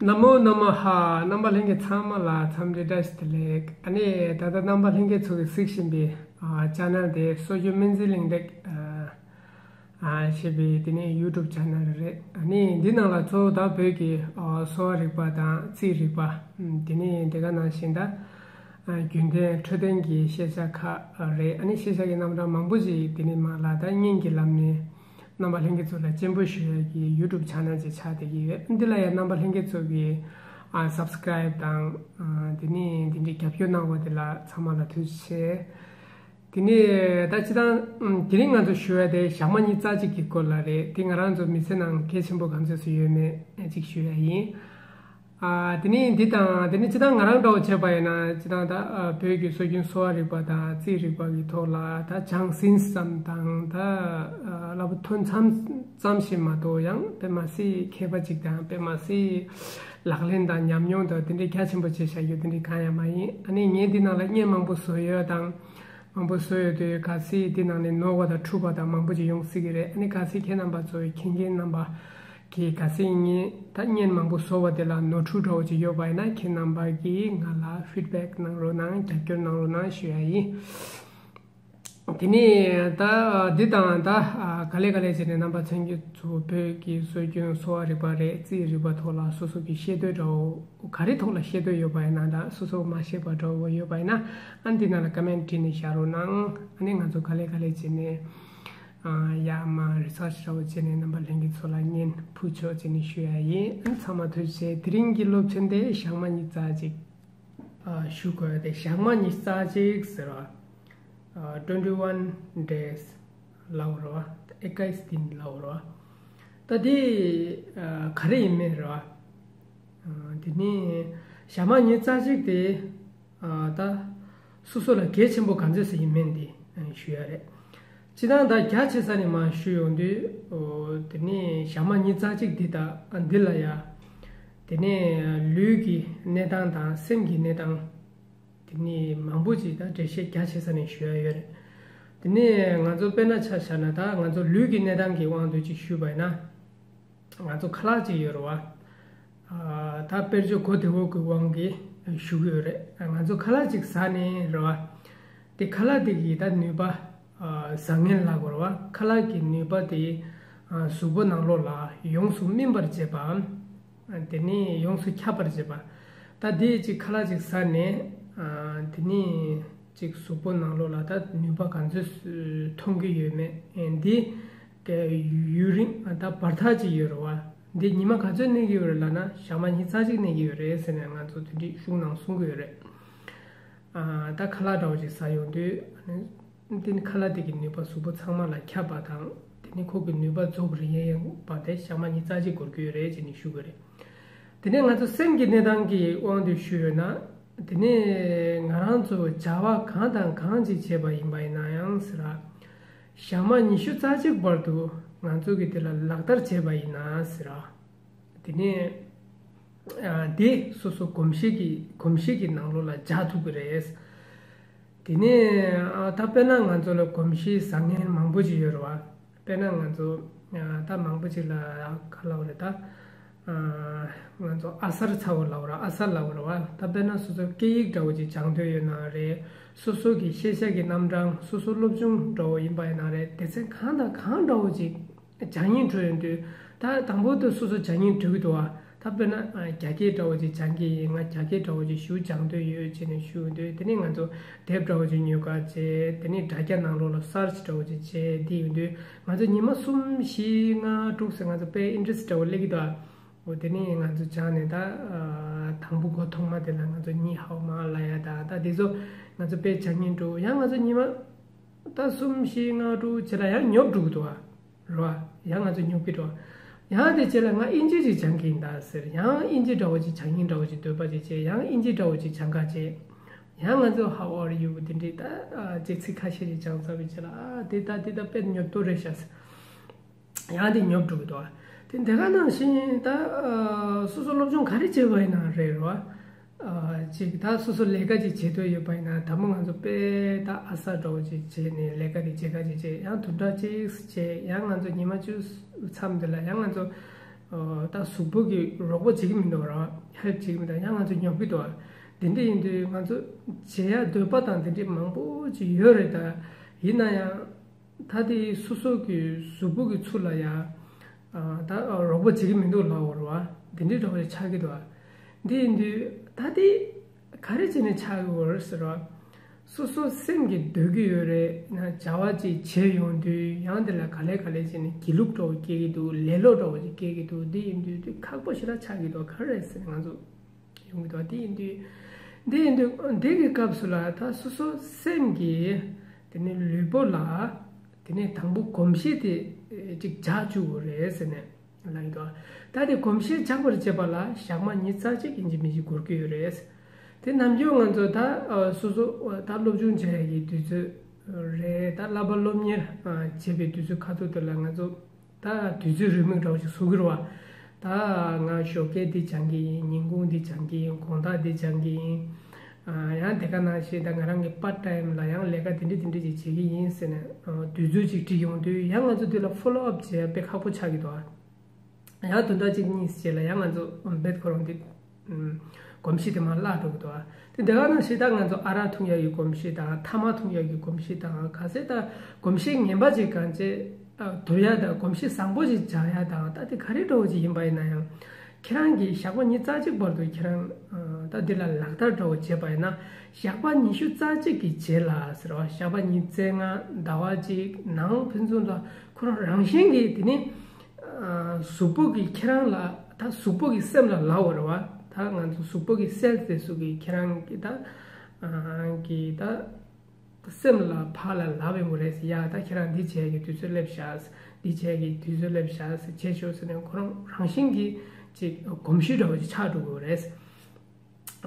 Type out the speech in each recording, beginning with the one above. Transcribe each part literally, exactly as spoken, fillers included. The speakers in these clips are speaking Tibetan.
ན་མོ་ན་མོ་ཧ། རྣམ་པ་ལྷན་རྒྱས་ཚང་མ་ལ་འཚམས་འདྲི་བཀྲ་ཤིས་བདེ་ལེགས། ཨ་ནི་ད་ལྟ་རྣམ་པ་ལྷན་རྒྱས་ཚོ་གིས་གཟིགས་བཞིན་པའི་ཨ་ཅེ་ནལ་དེ་སྲོལ་རྒྱུན་སྨན་རྩིས་གླེང་སྟེགས་ཨ་ཞེས་པའི་དེ་ནས་ཡུ་ཊུབ་ཅེ་ནལ་རེད། ཨ་ནི་འདི་ནང་ལ་གཙོ་བོ་ད་བོད་ཀྱི་ཨ་གསོ་བ་རིག་པ་དང་རྩིས་རིག་པ། ཨམ་དེ་ནས་དེ་ག་ནང་བཞིན་ད་ཨ་རྒྱུན་ལྡན་འཕྲོད་བསྟེན་གྱི་ཤེས་བྱ་ཁག་རེད། ཨ་ནི་ཤེས་བྱ་གི་རྣམ་གྲངས་མང་པོ་ཞིག་དེ་ནས་མར་ལ་ད་བརྙན་གྱི་ལམ་ནས་རྣམ་པ་ལྷན་རྒྱས་ཚོ་ལ་སྤྱན་འབུལ་ཞུ་ཡག་གི་ཡུ་ཊུབ་ཅེ་ནལ་ཅིག་ཆགས་བསྡད་ཀྱི་ཡོད། འདི་ལ་ཡང་རྣམ་པ་ལྷན་རྒྱས་ཚོ་གིས་ཨ་སབ་སི་ཀ་རའིབ་དང་ཨ་དེ་ནས་དེ་འདྲའི་རྒྱབ་སྐྱོར་གནང་བ་དེ་ལ་ཚང་མ་ལ་ཐུགས་རྗེ་ཆེ། དེ་ནས་ད་སྤྱིར་བཏང་ཨམ་དེ་རིང་ང་ཚོ་ཞུ་ཡག་དེ་ཞག་མ་ཉི་ཤུ་རྩ་གཅིག་གི་སྐོར་ལ་རེད། དེ་ང་རང་ཚོ་མི་ཚེ་ནང་གལ་ཆེན་པོ་གང་ཚོད་ཅིག་ཡོད་མེད་ཅིག་ཞུ་ཡག་ཡིན། ཨ་དེ་ནས་འདི་དང་དེ་ནས་སྤྱིར་བཏང་ང་རང་འདྲ་བོ་བྱས་པ་ཡིན་ན་སྤྱིར་བཏང་ད་ཨ་བོད་ཀྱི་སྲོལ་རྒྱུན་གསོ་བ་རིག་པ་དང་རྩིས་རིག་པ་གི་ཐོག་ལ་ད་སྦྱངས་ཟིན་ཙམ་དང་ད་ཨ་བསླབ་པ་ཐོན་མཚམས་ཙམ་ཞིག་མ་གཏོགས་ཡང་དཔེ་མ་སྲིད་མཁས་པ་ཅིག་དང་དཔེ་མ་སྲིད་ལག་ལེན་དང་ཉམས་མྱོང་དང་དེ་འདྲའི་རྒྱ་ཆེན་པོ་བྱས་བཞག་རྒྱུ་དེ་འདྲའི་གང་ཡང་མ་ཡིན། ཨ་ནི་ངས་འདི་ནང་ལ་བརྙན་མང་པོ་བཟོ་ཡོད་དང་། མང་པོ་བཟོས་ཡོད་དུས་གལ་སྲིད་འདི་ནང་ནས་ནོར་བ་དང་འཁྲུལ་བ་དང་མང་པོ་ཅིག་ཡོང་སྲིད་ཀྱི་རེད། ཨ་ནི་གལ་སྲིད་ཁྱེད་རྣམ་པ་ཚོ་མཁྱེན་མཁན་རྣམ་པ་གིས་གལ་སྲིད་ངས་ད་བརྙན་མང་པོ་བཟོ་བ་དེ་ལ་ནོར་འཁྲུལ་འདྲ་བོ་ཅིག་ཡོད་པ་ཡིན་ན་ཁྱེད་རྣམ་པ་གིས་ང་ལ་ཕིཌ་བེག་གནང་རོགས་གནང་། རྒྱབ་སྐྱོར་གནང་རོགས་གནང་ཞུ་ཡག་ཡིན། དེ་ནས་ད་འདི་དང་ད་ག་ལེ་ག་ལེ་བྱས་ནས་རྣམ་པ་ཚོ་ཚོ་བོད་ཀྱི་སྲོལ་རྒྱུན་གསོ་བ་རིག་པ་རེད། རྩིས་རིག་པ་ཐོག་ལ་སོ་སོ་གི་ཤེས་འདོད་འདྲ་བོ་ག་རེ་ཐོག་ལ་ཤེས་འདོད་ཡོད་པ་ཡིན་ན་འདྲ། སོ་སོ་མ་ཤེས་པ་འདྲ་བོ་ཡོད་པ་ཡིན་ན་ཨ་འདི་ནང་ལ་ཀོ་མེན་ཊི་བྲིས་ནས་བཞག་རོགས་གནང་། ཨ་ནི་ང་ཚོ་ག་ལེ་ག་ལེ་བྱས་ནས་ཨ་ཡར་མར་རི་སར་ཆི་འདྲ་བོ་བྱས་ནས་རྣམ་པ་ལྷན་རྒྱས་ཚོ་ལ་བརྙན་ཕུལ་ཆོག་བྱས་ནས་ཞུ་ཡག་ཡིན། ཨ་ཚང་མ་ཐུགས་རྗེ་ཆེ། དེ་རིང་གི་སློབ་ཚན་དེ་ཞག་མ་ཉི་ཤུ་རྩ་གཅིག་ཨ་ཞུ་དགོས་ཏེ་ཞག་མ་ཉི་ཤུ་རྩ་གཅིག་ཟེར་བ། ཨ་twenty one days ལབ་རེད་བ། ཨེ་ཀ་ཡིས་དིན་ལབ་རེད་བ། ད་དེ་ཨ་ག་རེ་ཡིན་མིན་རེད་བ། ཨ་དེ་ནས་ཞག་མ་ཉི་ཤུ་རྩ་གཅིག་དེ་ཨ་ད་སོ་སོ་ལ་གལ་ཆེན་པོ་ག་ཚོད་ཅིག་ཡིན་མིན་དེ་ཨ་ཞུ་ཡག་རེད། སྤྱིར་བཏང་ད་རྒྱ་ཆེ་ས་ནས་མར་ཞུ་ཡོང་དུས་ཨོ་དེ་ནས་ཞག་མ་ཉི་ཤུ་རྩ་གཅིག་འདི་ད་ཨ་འདི་ལ་ཡ། དེ་ནས་ལུས་ཀྱི་གནས་སྟངས་དང་སེམས་ཀྱི་གནས་སྟངས། དེ་ནས་མང་པོ་ཅིག་ད་འགྲེལ་བཤད་རྒྱ་ཆེ་ས་ནས་ཞུ་ཡག་ཡོད་རེད། དེ་ནས་ང་ཚོ་དཔེར་ན་ཆ་བཞག་ན་ད་ང་ཚོ་ལུས་ཀྱི་གནས་སྟངས་ཀྱི་དབང་དུ་ཅིག་ཞུས་པ་ཡིན་ན། ང་ཚོ་ཁ་ལག་ཅིག་ཡོད་རེད་བ། ཨ་ད་དཔེར་བརྗོད་གོ་བདེ་བོ་གི་དབང་གིས་ཞུ་གི་ཡོད་རེད། ང་ཚོ་ཁ་ལག་ཅིག་ཟ་ནས་རེད་བ། དེ་ཁ་ལག་དེ་གི་ད་ནུས་པ་ཨ་བཟང་ངན་ལབ་དགོས་རེད་བ། ཁ་ལག་གི་ནུས་པ་དེ་ཨ་གཟུགས་པོ་ནང་ལོགས་ལ་ཡོངས་སུ་སྨིན་པར་བྱེད་པའམ། དེ་ནས་ཡོངས་སུ་ཁྱབ་པར་བྱེད་པ། ད་དེ་ཅིག་ཁ་ལག་ཅིག་ཟ་ནས་ཨ་དེ་ནས་ཅིག་གཟུགས་པོ་ནང་ལོགས་ལ་ད་ནུས་པ་ག་ཚོད་ཐོན་གྱི་ཡོད་མེད་ཨེ་འདི་གི་ཡུན་རིང་ད་བར་ཐག་ཅིག་ཡོད་རེད་བ། འདི་ཉི་མ་ག་ཚོད་གནས་ཀྱི་ཡོད་རེད་ལབ་ན་ཞག་མ་ཉི་ཤུ་རྩ་གཅིག་གནས་ཀྱི་ཡོད་རེད་ཟེར་ནས་ང་ཚོ་དེ་འདྲའི་གཞུང་ནང་གསུང་གི་ཡོད་རེད། ཨ་ད་ཁ་ལག་འདྲ་བོ་ཅིག་ཟ་ཡོང་དུས་ཨ་ནི། དེ་ནི་ཁ་ལག་དེ་གི་ནུས་པ་གཟུགས་པོ་ཚང་མ་ལ་ཁྱབ་པ་དང་། དེ་ནི་ཁོ་གི་ནུས་པ་རྫོགས་པར་ཡལ་ཡོང་བ་དེ་ཞག་མ་ཉི་ཤུ་རྩ་གཅིག་འགོར་གྱི་ཡོད་རེད་ཅེས་ནི་ཞུ་གི་རེད། དེ་ནས་ང་ཚོ་སེམས་ཀྱི་གནས་སྟངས་ཀྱི་དབང་དུ་ཞུས་ཡོད་ན། དེ་ནས་ང་རང་ཚོ་བྱ་བ་གང་དང་གང་ཅིག་བྱས་པ་ཡིན་པ་ཡིན་ན་ཡང་ཟེར་ར། ཞག་མ་ཉི་ཤུ་རྩ་གཅིག་བར་དུ་ང་ཚོ་གི་དེ་ལ་ལག་བསྟར་བྱས་པ་ཡིན་ན་ཟེར་ར། དེ་ནས་ཨ་དེ་སོ་སོ་གོམས་གཤིས་ཀྱི་གོམས་གཤིས་ཀྱི་ནང་ལོགས་ལ་འཇགས་ཐུབ་ཀྱི་རེད། དེ་ནས་ཨ་ད་དཔེར་ན་ང་ཚོ་ལ་གོམས་གཤིས་བཟང་ངན་མང་པོ་ཅིག་ཡོད་རེད་བ། དཔེར་ན་ང་ཚོ་ཨ་ད་མང་པོ་ཅིག་ལ་ག་ལབ་རེད་ད། ཨ་ང་ཚོ་ཨ་གསར་ཚ་བོ་ལབ་ར་ཨ་གསར་ལབ་རེད་བ། ད་དཔེར་ན་སོ་སོ་སྐད་ཡིག་འདྲ་བོ་ཅིག་སྦྱང་འདོད་ཡོད་ན་རེད། སོ་སོ་གི་ཤེས་བྱ་གི་རྣམ་གྲངས་སོ་སོ་སློབ་སྦྱོང་འདྲ་བོ་ཡིན་པ་ཡིན་ན་རེད། སྡེ་ཚན་གང་དང་གང་འདྲ་བོ་ཅིག་སྦྱང་སྙིང་བྲོ་ཡོང་དུས་ད་དང་པོ་དུ་སོ་སོ་སྦྱང་སྙིང་བྲོ་གི་འདུག་བ། ད་དཔེར་ན་ཨ་རྒྱ་སྐད་འདྲ་བོ་ཅིག་སྦྱང་གི་ཡིན། ང་རྒྱ་སྐད་འདྲ་བོ་ཅིག་ཞུ་སྦྱང་འདོད་ཡོད་ཅེས་ནས་ཞུ་ཡོང་དུས་དེ་ནས་ང་ཚོ་དེབ་འདྲ་བོ་ཅིག་ཉོ་ག་བྱས། དེ་ནས་དྲ་རྒྱ་ནང་ལོགས་ལ་སར་ཆི་འདྲ་བོ་ཅིག་བྱས་འདི་ཡོང་དུས་ང་ཚོ་ཉི་མ་གསུམ་བཞི་ལྔ་དྲུག་ཟེར་ང་ཚོ་དཔེ་ཨིན་ཊི་རེ་སི་འདྲ་བོ་སླེབས་ཀྱི་འདུག་བ། འོ་དེ་ནས་ང་ཚོ་སྦྱངས་ནས་ད་ཨ་དང་པོ་འགོ་ཐོག་མ་དེ་ལ་ང་ཚོ་གཉིད་ཧ་མ་ལ་ཡ་ད་ད་དེ་ཚོ་ང་ཚོ་དཔེ་སྦྱང་སྙིང་བྲོ། ཡང་ང་ཚོ་ཉི་མ་ད་གསུམ་བཞི་ལྔ་དྲུག་བྱས་ལ་ཡང་ཉོབ་འགྲོ་གི་འདུག་བ། རེད་བ། ཡང་ང་ཚོ་ཉོབ་ཀྱི་འགྲོ། ཡང་དེ་རྗེས་ལ་ང་ཨིན་ཇི་ཅིག་སྦྱང་གི་ཡིན་ད་ཟེར། ཡང་ཨིན་ཇི་འདྲ་བོ་ཅིག་སྦྱང་སྙིང་འདྲ་བོ་ཅིག་འདོད་པ་ཅིག་བྱས། ཡང་ཨིན་ཇི་འདྲ་བོ་ཅིག་སྦྱང་ག་བྱས། ཡང་ང་ཚོ་How are you དེ་འདྲའི་ད་ཨ་ཅིག་ཚིག་ཁ་ཤས་ཅིག་སྦྱང་ཚར་བའི་རྗེས་ལ་ཨ་དེ་ད་དེ་ད་དཔེ་ཉོབ་ཏོ་རེད་ཤག་ཟེར། ཡང་དེ་ཉོབ་འགྲོ་གི་འདུག་བ། དེ་དེ་ག་ནང་བཞིན་ད་ཨ་སོ་སོ་སློབ་སྦྱོང་ག་རེ་བྱས་པ་ཡིན་ན་རེད་རེད་བ། ཨ་ཅིག་ད་སོ་སོ་ལས་ཀ་ཅིག་བྱེད་འདོད་ཡོད་པ་ཡིན་ན་དང་པོ་ང་ཚོ་དཔེ་ད་ཨ་གསར་འདྲ་བོ་ཅིག་བྱས་ནས་ལས་ཀ་དེ་བྱེད་ག་ཅིག་བྱས། ཡང་དུམ་གྲ་ཅིག་བྱས། ཡང་ང་ཚོ་ཉི་མ་བཅུ་མཚམས་དེ་ལ་ཡང་ང་ཚོ་ ད་གཟུགས་པོ་གི་རོགས་པ་བྱེད་ཀྱི་མི་འདུག་ར། ཧེལཔ་བྱེད་ཀྱི་མི་འདུག་ཡང་ང་ཚོ་ཉོབ་ཀྱི་འདུག་དེ་འདྲ་ཡིན་དུས་ང་ཚོ་བྱེད་ཡ་འདོད་པ་དང་དེ་འདྲ་མང་པོ་ཅིག་ཡོད་རེད། ད་ཡིན་ན་ཡང་ད་དེ་སོ་སོ་གི་གཟུགས་པོ་གི་ཚུལ་ལ་ཡ་ད་རོགས་པ་བྱེད་ཀྱི་མི་འདུག་ལབ་དགོས་རེད་བ། དེ་འདྲའི་འདྲ་བོ་ཆགས་ཀྱི་འདུག་དེ་ཡིན་དུས་ད་དེ་ག་རེ་བྱས་ནས་ཆགས་ཀྱི་ཡོད་རེད་ཟེར་བ། སོ་སོ་སེམས་ཀྱིས་འདོད་ཀྱི་ཡོད་རེད་ན། བྱ་བ་ཅིག་བྱས་ཡོང་དུས་ཡང་དེ་ལ་ག་ལེ་ག་ལེ་བྱས་ནས་སྒྱིད་ལུག་འདྲ་བོ་སྐྱེ་གི་འདུག་ལེ་ལོ་འདྲ་བོ་ཅིག་སྐྱེ་གི་འདུག་དེ་ཡིན་དུས་དེ་ཁག་པོ་ཞེ་དྲག་ཆགས་ཀྱི་འདུག་ག་རེ་རེད་ཟེར་ང་ཚོ་ཡོང་གི་འདུག་དེ་ཡིན་དུས་དེ་ཡིན་དུས་དེ་གི་སྐབས་སུ་ལ་ད་སོ་སོ་སེམས་ཀྱིས་དེ་ནི་ལུས་པོ་ལ་དེ་ནི་དང་པོ་གོམས་གཤིས་དེ་ཅིག་འཇགས་བཅུག་དགོས་རེད་ཟེར་ནས། ལབ་ཀྱི་འདུག་ད་དེ་གོམས་གཤིས་འཇགས་པར་བྱེད་པ་ལ་ཞག་མ་ཉི་ཤུ་རྩ་གཅིག་ཡིན་གཅིག་མིན་གཅིག་འགོར་གྱི་ཡོད་རེད། དེ་ནམ་རྒྱུན་ང་ཚོ་ད་སོ་སོ་ད་སློབ་སྦྱོང་བྱེད་ཡག་གི་དུས་ཚོད་རེད། ད་བསླབ་པ་སློབ་གཉེར་བྱེད་པའི་དུས་ཚོད་ཁ་ཐུག་དེ་ལ་ང་ཚོ་ད་དུས་ཚོད་རེའུ་མིག་འདྲ་བོ་ཞིག་བཟོ་གི་རེད་བ། ད་ང་ཞོགས་ཀས་འདི་སྦྱང་གི་ཡིན། ཉིན་གུང་འདི་སྦྱང་གི་ཡིན། དགོང་དག་འདི་སྦྱང་གི་ཡིན། ཡང་དེ་ག་ནང་བཞིན་ད་ང་རང་གི་པར་ཊའིམ་ལ་ཡང་ལས་ཀ་དེ་འདྲ་དེ་འདྲ་ཅིག་བྱེད་ཀྱི་ཡིན་ཟེར་ནས་དུས་ཚོད་ཅིག་བསྒྲིགས་ཡོང་དུས་ཡང་ང་ཚོ་དེ་ལ་ཕོ་ལོ་ཨབ་བྱེད་ཡ་དཔེ་ཁག་པོ་ཆགས་ཀྱི་འདུག་ཡང་བདུན་ཕྲག་གཅིག་གཉིས་རྗེས་ལ་ཡང་ང་ཚོ་རྦད་ཁོ་རང་དེ་གོམས་གཤིས་དེ་མར་བརླག་འགྲོ་གི་འདུག་དེ་འདི་ག་ནང་བཞིན་ད་ང་ཚོ་ཨ་རག་འཐུང་ཡ་གི་གོམས་གཤིས་དང་ཐ་མག་འཐུང་ཡ་གི་གོམས་གཤིས་དང་ག་ཚད་ད་གོམས་གཤིས་ངན་པ་ཅིག་གང་ཅི་དུར་ཡ་དང་གོམས་གཤིས་བཟང་པོ་ཅིག་སྦྱང་ཡ་དང་ད་དེ་ག་རེ་འདྲ་བོ་ཅིག་ཡིན་པ་ཡིན་ན་ཡང་། ཁྱེད་རང་གིས་ཞག་པ་ཉི་ཤུ་རྩ་གཅིག་བར་དུ་ཁྱེད་རང་ད་འདི་ལ་ལག་བསྟར་འདྲ་བོ་བྱས་པ་ཡིན་ན། ཞག་པ་ཉི་ཤུ་རྩ་གཅིག་གི་རྗེས་ལ་ཟེར་བ། ཞག་པ་ཉི་ཤུ་རྩ་ལྔ་ཟླ་བ་གཅིག་ནང་ཕན་ཚུན་ལ་ཁོ་རང་རང་བཞིན་གྱིས་དེ་ནི་གཟུགས་པོ་གིས་ཁྱེད་རང་ལ་ད་གཟུགས་པོ་གིས་སེམས་ལ་ལབ་པ་རེད་བ། ད་ང་ཚོ་གཟུགས་པོ་གི་སེལ་དེ་ཚོ་གིས་ཁྱེད་རང་གི་ད་གི་ད། སེམས་ལ་ཕར་ལ་ལབ་ཡོང་གི་རེད་ཟེར། ཡ་ད་ཁྱེད་རང་འདི་བྱས་ཀྱི་དུས་ཚོད་སླེབས་ཤག་འདི་བྱས་ཀྱི་དུས་ཚོད་སླེབས་ཤག་ཟེར། བྱས་ཤོག་ཟེར་ནས་ཁོ་རང་རང་བཞིན་གྱིས་ཅིག་གོམས་གཤིས་འདྲ་བོ་ཅིག་ཆགས་འགྲོ་གི་རེད།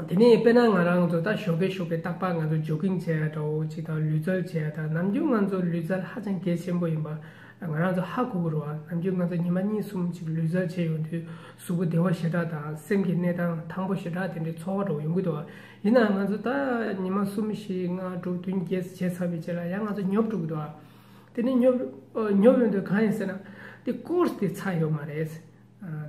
དེ་ནས་དཔེར་ན་ང་རང་ཚོ་ད་ཞོགས་ཀས་ཞོགས་ཀས་རྟག་པར་ང་ཚོ་ཇོ་གིང་བྱས་ཡ་འདྲ་བོ་ཅིག་དང་ལུས་རྩལ་བྱས་ཡ་དང་། ནམ་རྒྱུན་ང་ཚོ་ལུས་རྩལ་ཧ་ཅང་གལ་ཆེན་པོ་ཡིན་པ་ང་རང་ཚོ་ཧ་གོ་གི་རེད་བ། ནམ་རྒྱུན་ང་ཚོ་ཉི་མ་གཉིས་གསུམ་ཅིག་ལུས་རྩལ་བྱས་ཡོང་དུས་གཟུགས་པོ་བདེ་བ་ཞེ་དྲག་དང་སེམས་ཀྱི་གནས་སྟངས་ཐང་པོ་ཞེ་དྲག་དེ་འདྲའི་ཚོར་བ་འདྲ་བོ་ཡོང་གི་འདུག་བ། ཡིན་ནའང་ང་ཚོ་ད་ཉི་མ་གསུམ་བཞི་ལྔ་དྲུག་བདུན་བརྒྱད་བྱས་ཚར་བའི་རྗེས་ལ་ཡང་ང་ཚོ་ཉོབ་འགྲོ་གི་འདུག་བ། དེ་ནས་ཉོབ་ཉོབ་ཡོང་དུས་གང་ཡིན་ཟེར་ན། དེ་ཀོར་སི་དེ་ཚར་ཡོད་མ་རེད།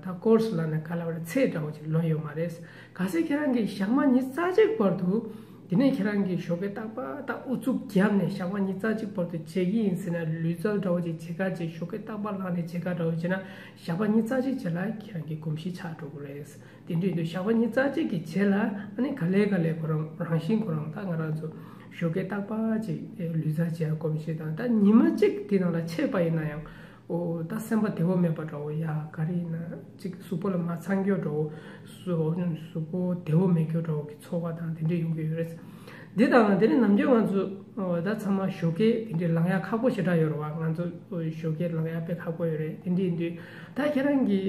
ད་ཀོར་སི་ལབ་ན་ག་ལབ་རེད། ཚད་འདྲ་བོ་ཅིག་ལོན་ཡོད་མ་རེད། གལ་སྲིད་ཁྱེད་རང་གིས་ཞག་མ་ཉི་ཤུ་རྩ་གཅིག་བར་དུ། དེ་ནས་ཁྱེད་རང་གིས་ཞོགས་ཀས་རྟག་པར་ད་ཨུ་ཚུགས་བརྒྱབ་ནས་ཞག་མ་ཉི་ཤུ་རྩ་གཅིག་བར་དུ་བྱེད་ཀྱི་ཡིན་ཟེར་ན། ལུས་རྩལ་འདྲ་བོ་ཅིག་བྱེད་ཁ་ཅིག་ཞོགས་ཀས་རྟག་པར་ལངས་ནས་བྱེད་ཁ་འདྲ་བོ་བྱེད་ན། ཞག་པ་ཉི་ཤུ་རྩ་གཅིག་རྗེས་ལ་ཁྱེད་རང་གི་གོམས་གཤིས་ཆགས་འགྲོ་གི་རེད། དེ་འདྲ་ཡིན་དུས་ཞག་པ་ཉི་ཤུ་རྩ་གཅིག་གི་རྗེས་ལ་ཨ་ནི་ག་ལེ་ག་ལེ་ཁོ་རང་རང་བཞིན་ཁོ་རང་ད་ང་རང་ཚོ་ཞོགས་ཀས་རྟག་པར་ཅིག་ལུས་རྩལ་བྱེད་ཡ་གོམས་གཤིས་དང་། ད་ཉི་མ་གཅིག་དེ་ནང་ལ་ཆད་པ་ཡིན་ན་ཡང་། ཨོ་ད་སེམས་པ་བདེ་བོ་མེད་པ་འདྲ་བོ། ཡ་ག་རེ་ཡིན་ན་ཅིག་གཟུགས་པོ་ལ་མ་ཚང་རྒྱུ་འདྲ་བོ། གཟུགས་གཟུགས་པོ་བདེ་བོ་མེད་རྒྱུ་འདྲ་བོ་གི་ཚོར་བ་དང་དེ་འདྲ་ཡོང་གི་ཡོད་རེད། འདི་དང་དེ་ནི་ནམ་རྒྱུན་ང་ཚོ་ད་ཚང་མ་ཞོགས་ཀས་དེ་འདྲའི་ལངས་ཡ་ཁག་པོ་ཞེ་དྲག་ཡོད་རེད་བ། ང་ཚོ་ཞོགས་ཀས་ལངས་ཡ་དཔེ་ཁག་པོ་ཡོད་རེད། དེ་འདྲ་ཡིན་དུས་ད་ཁྱེད་རང་གིས་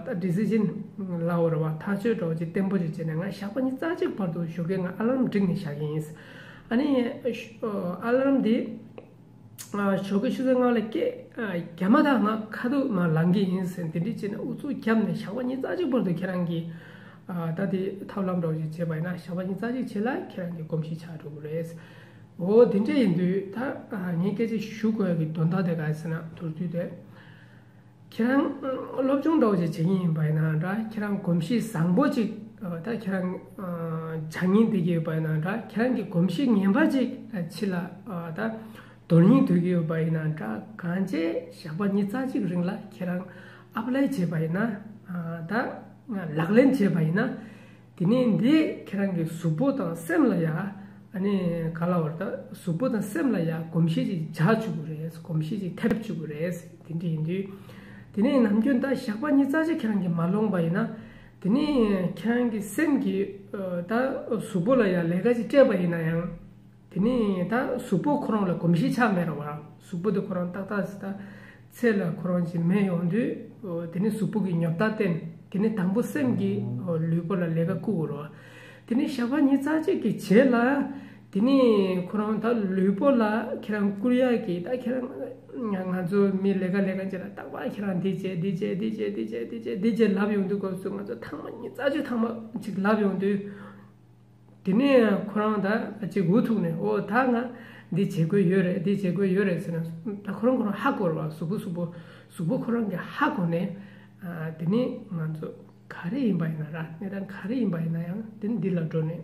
ད་ཌི་སི་ཤན་ལབ་དགོས་རེད་བ། ཐག་གཅོད་འདྲ་བོ་ཅིག་བརྟན་པོ་ཅིག་བྱས་ནས། ང་ཞག་པ་ཉི་ཤུ་རྩ་གཅིག་བར་དུ་ཞོགས་ཀས་ང་ཨ་ལརམ་བསྒྲིགས་ནས་བཞག་གི་ཡིན། ཨ་ནི་ཨ་ལརམ་འདི་ཞོགས་ཀས་ཆུ་ཚོད་ལྔ་ལ་སྐད་རྒྱབ་མ་ཐག་ང་ཁ་ཐུག་མར་ལངས་ཀྱི་ཡིན་ཟེར། དེ་འདྲ་བྱས་ནས་ཨུ་ཚུགས་བརྒྱབ་ནས་ཞག་པ་ཉི་ཤུ་རྩ་གཅིག་བར་དུ་ཁྱེད་རང་གིས་ད་དེ་ཐབས་ལམ་འདྲ་བོ་ཞིག་བྱས་པ་ཡིན་ན། ཞག་པ་ཉི་ཤུ་རྩ་གཅིག་རྗེས་ལ་ཁྱེད་རང་གི་གོམས་གཤིས་ཆགས་འགྲོ་གི་རེད། འོ་དེ་འདྲ་ཡིན་དུས་ད་ངས་སྐད་ཆ་ཞུ་དགོས་ཡ་གི་དོན་དག་དེ་ག་རེ་ཟེར་ན། མདོར་བསྡུས་ཏེ། ཁྱེད་རང་སློབ་སྦྱོང་འདྲ་བོ་ཅིག་བྱེད་ཀྱི་ཡིན་པ་ཡིན་ན་འདྲ། ཁྱེད་རང་གོམས་གཤིས་བཟང་པོ་ཅིག་ད་ཁྱེད་རང་སྦྱང་སྙིང་འདོད་ཀྱི་ཡོད་པ་ཡིན་ན་འདྲ། ཁྱེད་རང་གི་གོམས་གཤིས་ངན་པ་ཅིག་ཕྱི་ལ་ད་དོར་སྙིང་འདོད་ཀྱི་ཡོད་པ་ཡིན་ན་འདྲ། གང་བྱས་ཞག་པ་ཉི་ཤུ་རྩ་གཅིག་རིང་ལ་ཁྱེད་རང་ཨེབ་ལའི་བྱས་པ་ཡིན་ན། ད་ལག་ལེན་བྱས་པ་ཡིན་ན། དེ་ནས་འདི་ཁྱེད་རང་གི་གཟུགས་པོ་དང་སེམས་ལ་ཡ། ཨ་ནི་ག་ལབ་དགོས་རེད། ད་གཟུགས་པོ་དང་སེམས་ལ་ཡ་གོམས་གཤིས་ཅིག་འཇགས་བཅུག་གི་རེད། གོམས་གཤིས་ཅིག་ཐེབས་བཅུག་གི་རེད། དེ་འདྲ་ཡིན་དུས། དེ་ནས་ནམ་རྒྱུན་ད་ཞག་པ་ཉི་ཤུ་རྩ་གཅིག་ཁྱེད་རང་གིས་མ་ལོངས་པ་ཡིན་ན། དེ་ནས་ཁྱེད་རང་གི་སེམས་ཀྱིས་ད་གཟུགས་པོ་ལ་ཡ་ལས་ཀ་ཅིག་སྤྲད་པ་ཡིན་ན་ཡང་། དེ་ནས་ད་གཟུགས་པོ་ཁོ་རང་ལ་གོམས་གཤིས་ཆགས་མེད་རེད་བ། གཟུགས་པོ་དེ་ཁོ་རང་ཏག་ཏག་ཟེར་ད་ཚད་ལ་ཁོ་རང་ཅིག་མེད་ཡོང་དུས། དེ་ནས་གཟུགས་པོ་གི་ཉོབ་ཐག་བསྟན། དེ་ནས་དང་པོ་སེམས་ཀྱིས་ལུས་པོ་ལ་ལས་ཀ་བསྐུར་དགོས་རེད་བ། དེ་ནས་ཞག་པ་ཉི་ཤུ་རྩ་གཅིག་གི་རྗེས་ལ། དེ་ནས་ཁོ་རང་ད་ལུས་པོ་ལ་ཁྱེད་རང་བསྐུར་ཡག་གི་ད་ཁྱེད་རང་ང་ཚོ་མི་ལས་ཀ་ལས་མཁན་ཅིག་ལ་རྟག་པར་ཁྱེད་རང་འདི་བྱས་འདི་བྱས་འདི་བྱས་འདི་བྱས་འདི་བྱས་འདི་བྱས་ལབ་ཡོང་དུས་སྐབས་སུ་ང་ཚོ་ཐེངས་མ་ཉི་ཤུ་རྩ་གཅིག་ཐེངས་མ་ཅིག་ལབ་ཡོང་དུས། དེ་ནས་ཁོ་རང་ད་ཅིག་འུ་ཐུག་ནས། ཨོ་ད་ང་འདི་བྱེད་དགོས་ཡོད་རེད། འདི་བྱེད་དགོས་ཡོད་རེད་ཟེར་ནས་ད་ཁོ་རང་ཁོ་རང་ཧ་གོ་རེད་བ། གཟུགས་པོ་གཟུགས་པོ་གཟུགས་པོ་ཁོ་རང་གིས་ཧ་གོ་ནས། དེ་ནས་ང་ཚོ་ག་རེ་ཡིན་པ་ཡིན་ན་ར། གནས་སྟངས་ག་རེ་ཡིན་པ་ཡིན་ན་ཡང་དེ་ནི་འདི་ལ་འགྲོ་ནས།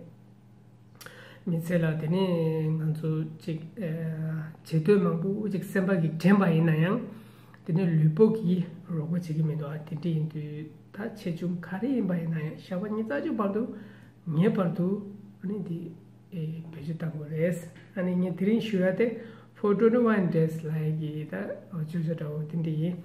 མི་ཚེ་ལ་དེ་ནས་ང་ཚོ་ཅིག་བྱེད་འདོད་མང་པོ་ཅིག་སེམས་པ་གིས་དྲན་པ་ཡིན་ན་ཡང་། དེ་ནས་ལུས་པོ་གིས་རོགས་པ་བྱེད་ཀྱི་མི་འདུག་ཨ། དེ་འདྲ་ཡིན་དུས་ད་ཆེ་ཆུང་ག་རེ་ཡིན་པ་ཡིན་ན་ཡང་ཞག་པ་ཉི་ཤུ་རྩ་གཅིག་བར་དུ་ངེས་པར་དུ་ཨ་ནི་འདི་བེད་སྤྱོད་གཏང་དགོས་རེད། ཨ་ནི་ངས་དེ་རིང་ཞུ་ཡ་དེ་four twenty-one days ལབ་ཡ་གི་ད་བརྗོད་བྱ་འདྲ་བོ་དེ་འདྲ་ཡིན།